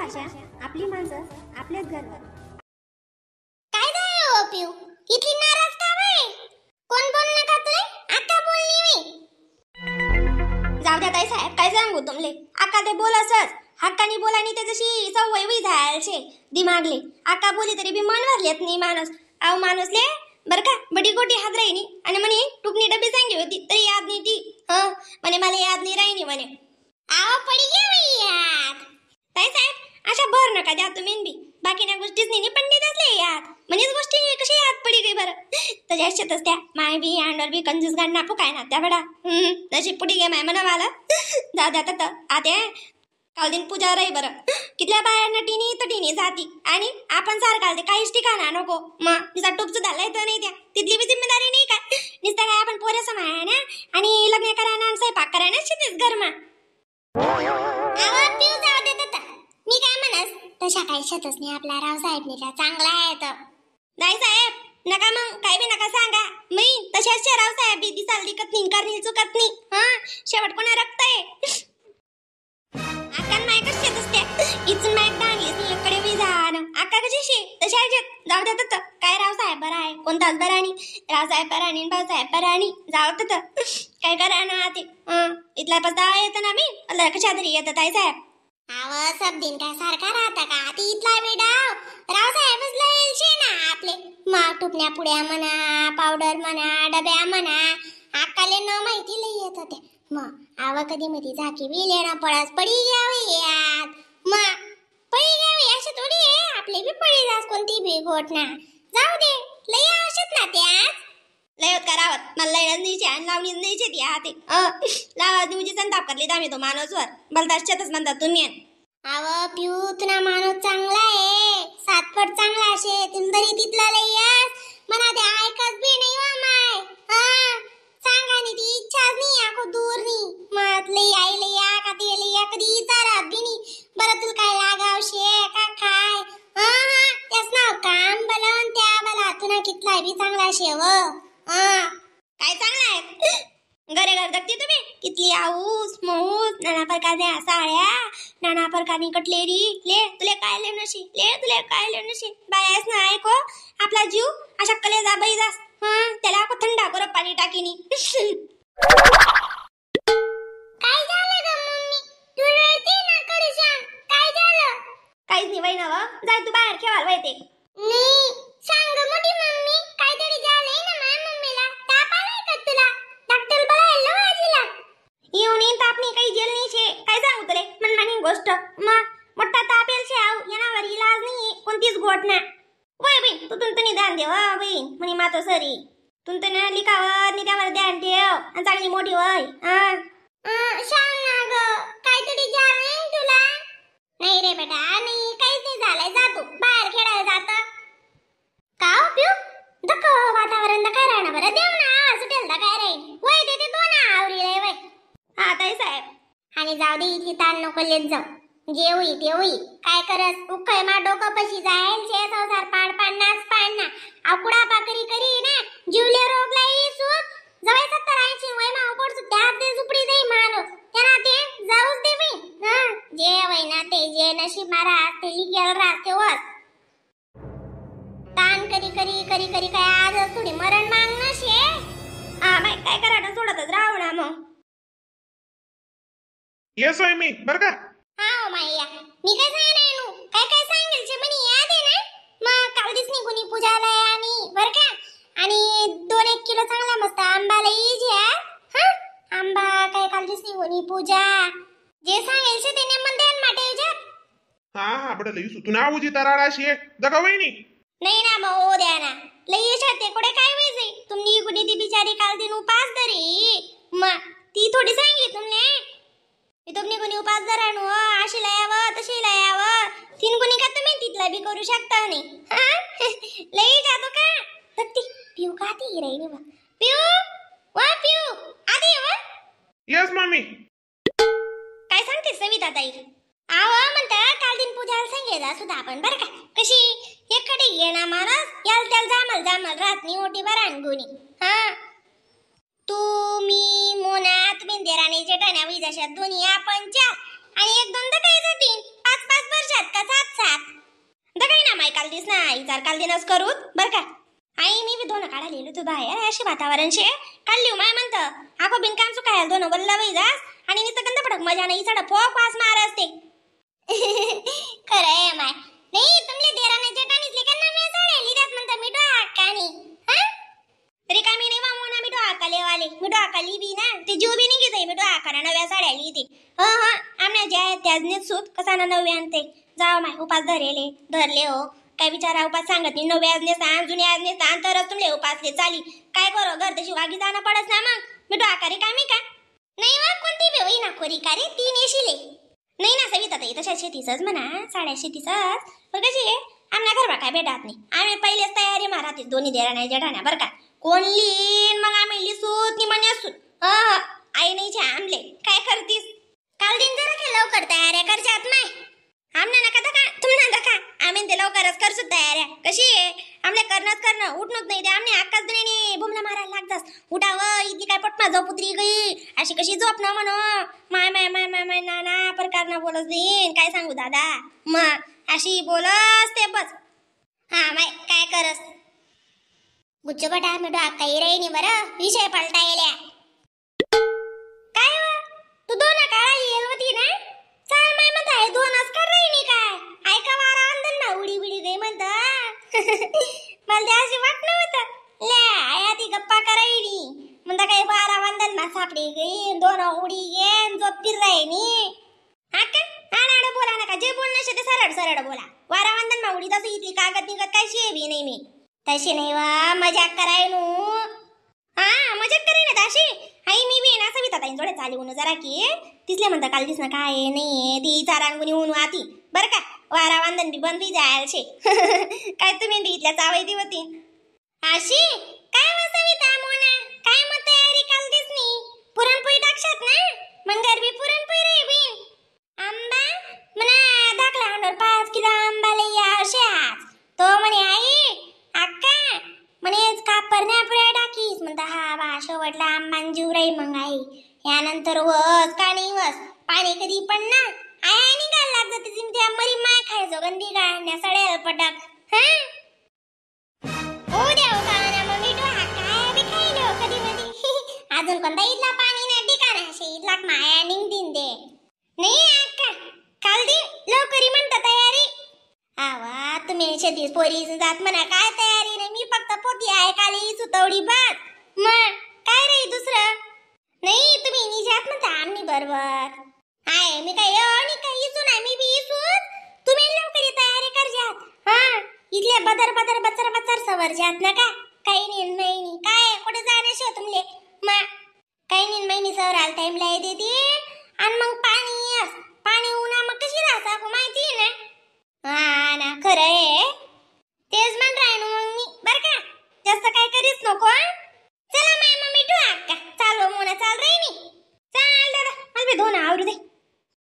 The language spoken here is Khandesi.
भाषा, आपली माणसं, आपल्याच घरवर. काय झालं हो पिऊ, इतली नाराज का बाई? कोण बोल नका तुले, आता बोलली मी. जाऊ द्या ताई साहेब, काय सांगू तुमले, आका ते बोल असच हक्कानी बोलानी ते जशी सवय होई जायचे दिमागले. आका बोली तरी बी मन भरलेत नाही माणूस. आव माणूस ले बर का बडी गोटी हात राहिनी आणि म्हणे टुकणी डबी सांगी होती तरी याद नाही ती. हं म्हणे मला याद नाही राहिनी म्हणे. आव पडी गे याद. ताई साहेब अशा भर नका द्या तुम्ही बी, बाकी ना गोष्टीच नाही पंडित असले याद म्हणेच गोष्टी कशी याद पडी गई बरं. त्याच्या शेतच त्या माय बी अंडर बी कंजूस गाड नापू काय ना त्या बडा तशी पुढी गे माय म्हणा मला. जाऊ द्या आता आता काल दिन पूजा राही बरं, कितल्या बायांना टिनी तर टिनी जाती आणि आपण सारखा ते काहीच ठिकाणा नको. मग निसा टोप सुद्धा लय नाही त्या तिथली बी जिम्मेदारी नाही काय, नुसतं काय आपण पोऱ्या समाया ना आणि लग्न करायना आणि स्वयंपाक करायना शेतीच घरमा. पिऊ जाऊ दे आता. मी काय म्हणस तशा काही शेतच नाही आपला रावसाहेब नाही चांगला आहे तर. नाही साहेब नका मग काय बी नका सांगा, मी तशाच रावसाहेब बी दिसाल दिकत नाही करणी चुकत नाही. हा शेवट कोणा रक्त आहे आका माय कशी शेत असते इथून माय दांडलीच नाही इकडे मी जाण आका कशी शे तशा जाऊ द्या तर. काय रावसाहेब बरा आहे कोणताच बरा नाही, रावसाहेब बरा नाही भाऊसाहेब बरा नाही, जाऊ तर काय करा ना ते. इथला पस्ता येतं ना मी अल्ला कशा तरी येतात आई साहेब. आव सब दिन काय सारखा राहता का ती इथला बेडाव रावसाहेबच लयलशे ना आपले. मग टुकण्या पुड्या म्हणा पावडर म्हणा डब्या म्हणा आकाले न माहिती लई येत होते. मग आव कधी मधी झाकी बी लेणं पळस पडी घ्यावी यात. मग पडी घ्यावी अशी थोडी आहे आपले बी पडी जास कोणती बी गोट ना. जाऊ दे लई आवश्यक ना त्यात लय होत करावत मला लयच नाही आणि लावणीच नाही ती हाते लावा तुझी संताप करली आम्ही तो माणूसवर भलता म्हणतात तुम्ही. आव पिऊ तुला माणूस चांगला आहे सातपट चांगला असे तुमदरी तिथला लई म्हणा ते ऐकत बी नाही वा माय. हा सांगा नी ती इच्छाच नाही आखो दूर नाही मत लई आई लई या का ते लई या कधी विचारात बी नाही बरं तुला काय लागावशे का काय. हा हा त्याच नाव काम बलन त्या बला तुला कितला बी चांगला शेव. हा काय चांगला आहे घरे घर जगते तुम्ही कितली आऊस मऊस नाना प्रकारच्या साड्या नाना प्रकारनी कटलेरी ले तुले काय ले नशी ले तुले काय ले नशी बायास ना ऐको आपला जीव अशा कलेजा बाई जास. हा त्याला ako थंडा कर पाणी टाकीनी. काय झालं ग मम्मी तू रडते ना कडशान काय झालं? काहीच नाही बाई ना जाय तू बाहेर खेळायला वय ते. नाही सांग मोठी मम्मी काहीतरी झालंय ना माझ्या मम्मीला ताप आलाय का तुला? डॉक्टर बोलायला आजीला. येऊन येईन ताप नाही काही जेल नाही शे काय सांगू तुले मनमानी गोष्ट. मग मोठा ताप येईल शे आऊ येणावर इलाज नाही कोणतीच गोट ना. वय बहीण तू तुमचं निदान देव बहीण म्हणे मातो सरी तुमचं ना लिखावर निद्यावर ध्यान ठेव आणि चांगली मोठी वय. हा सांग ना ग काहीतरी झालंय तुला? नाही रे बेटा नाही काहीच नाही झालंय जा तू बाहेर खेळायला जात का हो पिऊ दक वातावरण काय राहणार बरं देव ना सुटेल काय राहील वय देते तो ना आवरी वय. हा ताई साहेब आणि जाऊ दे इथे ताण नको लेत जाऊ जे होई ते होई काय करस उखळ मा डोकं पशी जाईल शे संसार पाड पाडनाच पाडना आकुडा पाकरी करी ना जीवले रोग लाई सूत जवळ 70-80 वय मा उपड त्यात ते झुपडी जाई माणूस त्यांना ते जाऊच दे बाई. हा जे वय ना ते जे नशीब मारा ते लिखेल राहते वस ताण करी करी करी करी काय आज थोडी मरण मागणं शे. हा बाई काय करा सोडतच राहू ना मग. येस आहे मी बर का. हा माईया मी काय सांगणार नू काय काय सांगेल शे म्हणे याद आहे ना. मग काल दिसनी कोणी पूजाला आणि बर का आणि 2-1 किलो चांगला मस्त आंबा लई जे हा आंबा काय काल दिसनी कोणी पूजा जे सांगेल शे त्याने मन ध्यान माटे. हा हा बडं लई तू ना उजी तराडा शे दगा वहिनी. नाही ना मग ओ द्या ना लई येते कुठे काय व्हायचंय तुम्ही कुणी ती बिचारी काल दिन उपास धरी मग ती थोडी सांगली तुमने मी तुमने कोणी उपास धरा नो अशी यावं तशी यावं तीन कोणी का तुम्ही तिथला बी करू शकता नाही. हा लई जातो का तर ती पिऊ का ती राहिली बा पिऊ वा पिऊ आधी वा. Yes mummy. काय सांगते सविता ताई? आव म्हणता काल दिन पूजाला सांगितलं सुद्धा आपण बरं का कशी एकडे ये ना माणूस याल त्याला जामल जामल राहत नाही मोठी बरा गुणी. हा तू मी मोना तुम्ही देराणी जेठाण्या विजाशात दोन्ही आपण चार आणि एक दोन तर काही जातील 5-5 वर्षात का विचार काल दिनच करू बर का. आई मी बी दोन काढा लिहिलो तू बाहेर अशी वातावरण शे काढली माय म्हणतं आखो बिनकाम चुकायला दोन वल्ला बाई जास आणि नुसतं गंध पडक मजा नाही सड फोक वास मार असते. खरं आहे माय. नाही तुमले देराने जेठानीतले का नव्या साड्या लिहिल्यात म्हणतं मिठो हक्कानी. हा रिकामी नाही मामोना मिठो हाका लेवाले मिठो हाका लिबी ना ते जीव बी नाही घेत मिठो हाकाना नव्या साड्या लिहिते. ह ह आमण्या ज्या आहेत त्याच नेत सूत कसा ना नव्या आणते. जाव माय उपास धरेले धरले हो काय बिचारा उपास सांगत नाही. नव्या आज नेसान जुन्या आज नेसान तरच तुमले उपासले चाली. काय करो घर तशी वागी जाणं पडत ना मग मिठो हाका रिकामी का नाही वा कोणती बी होईना खोरी का रे ती नेशिले. नाही ना सविता ताई तशा शेतीचंच म्हणा साड्या शेतीचंच पण कशी आहे आमना घरबा काय भेटत नाही. आम्ही पहिलेच तयारी माराते दोन्ही देराण्या जेठाण्या बरं का. कोण लिन मग आम्ही लिसूत नि म्हणे असूत. आई नाही छे आमले काय करतीस. काल दिन जरा के लवकर तयाऱ्या करजात माय. आमना नका धका तुम्ही ना धका आम्ही ते लवकरच करसू तयाऱ्या. कशी आहे आमले करणंच करणं उठणंच नाही ते आमने अक्काच दुनियाने बुमला मारायला लागतास. उठावं इथली काय पटमा झोपुत्री गई अशी कशी झोप ना म्हणो माय माय माय माय माय नाना प्रकार ना बोलत देईन काय सांगू दादा मग अशी बोलस ते बस. हा माय काय करस गुच्छ बटा मी डॉ काही राहिनी बरं विषय पलटा येल्या. काय व? तू दोन काळा येल होती ना चाल माय म्हणत आहे दोनच काढ राहिनी काय ऐका वारा अंदन ना उडी बिडी गई म्हणत. मला ते अशी वाटलं होतं ल्या आया ती गप्पा करायनी म्हणता काही वारा वंदन ना सापडी गई दोन उडी घेन झोप राहिनी. हा का आड आड बोला नका जे बोलणं ते सरळ सरळ बोला. वारा वंदन मा उडी तसं इथली कागद निघत काय शेवी नाही मी तशी नाही वा मजाक करायनू. हा मजाक करेन ताशी आई मी बी ना सविता ताईं जोडे चाली ऊन जरा की तिसले म्हणता काल दिसना काय आहे, नाही आहे ती चारांगुनी ऊन आती बरं का. वारा वांदन बी बंद बी जायला शे. काय तुम्ही बी इथल्या चावाई दी होती अशी काय वा सविता मोना काय मग तयारी काल दिसनी पुरणपोळी टाकशात ना मग गरबी पुरणपोळी रे बिन आंबा म्हणा दाखला हांडोर 5 किलो आंबा लई असे आज तो म्हणे आई अक्का म्हणे कापर ना पुऱ्या टाकीस म्हणता हा बा शेवटला आंबा जीव राही मग आई यानंतर वस का नाही वस पाणी कधी पण ना I निघायला लागतं तिची त्या मरी माय खायचो गंदी गाण्या सड्याला पटक. हा ओ देव का ना मग मिठो हा काय बी खायलो कधी मधी. अजून कोणता इथला पाणी ना ठिकाण असे इथला माया निघतीन दे. नाही अक्का काल दिन लवकरी म्हणता तयारी. आवा तुम्ही शेतीस पोरी जात म्हणा काय तयारी नाही मी फक्त पोती आहे काली सुतवडी बस मग काय रे दुसरं. नाही तुम्ही निजात म्हणता आम्ही बरोबर आहे मी काय आणि काय इसून आहे मी बी इसून तुम्ही लवकर तयारी करजात. हा इथल्या बदर बदर बचर बचर सवर जात ना का काही नाही नाही नाही काय कुठे जाणे शो तुमले मग काही नाही महिनी सवर आला टाइम ला येते ती आणि मग पाणी पाणी उन्हा मग कशी राहता माहिती आहे ना. हा ना खरं आहे तेच म्हण राहिनो मग मी बरं का. जास्त काय करीच नको.